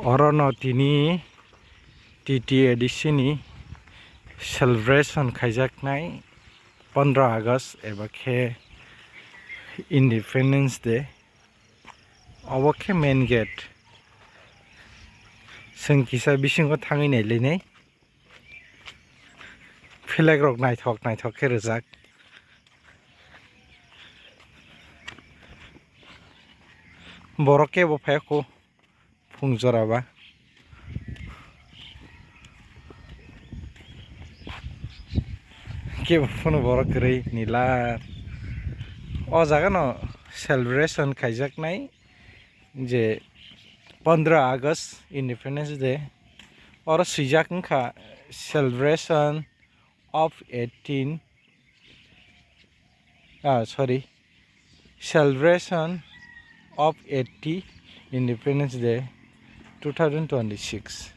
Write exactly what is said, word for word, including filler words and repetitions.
Orono tini T T A D C ni celebration khaijaknai pondro August eba khe Independence Day. Obo khe main gate. Chwng kisa bisingo thangwi nailainai. Flag rok naithok naithok khe rijak. Borok kebo phaiya kho phung jora ba. Kebo phano borok kwrwi nila. O jaga no celebration khaijaknai je pondro August Independence Day. Oro swijak wngkha celebration of eighteen, ah, sorry, celebration of eighty Independence Day two thousand twenty-six.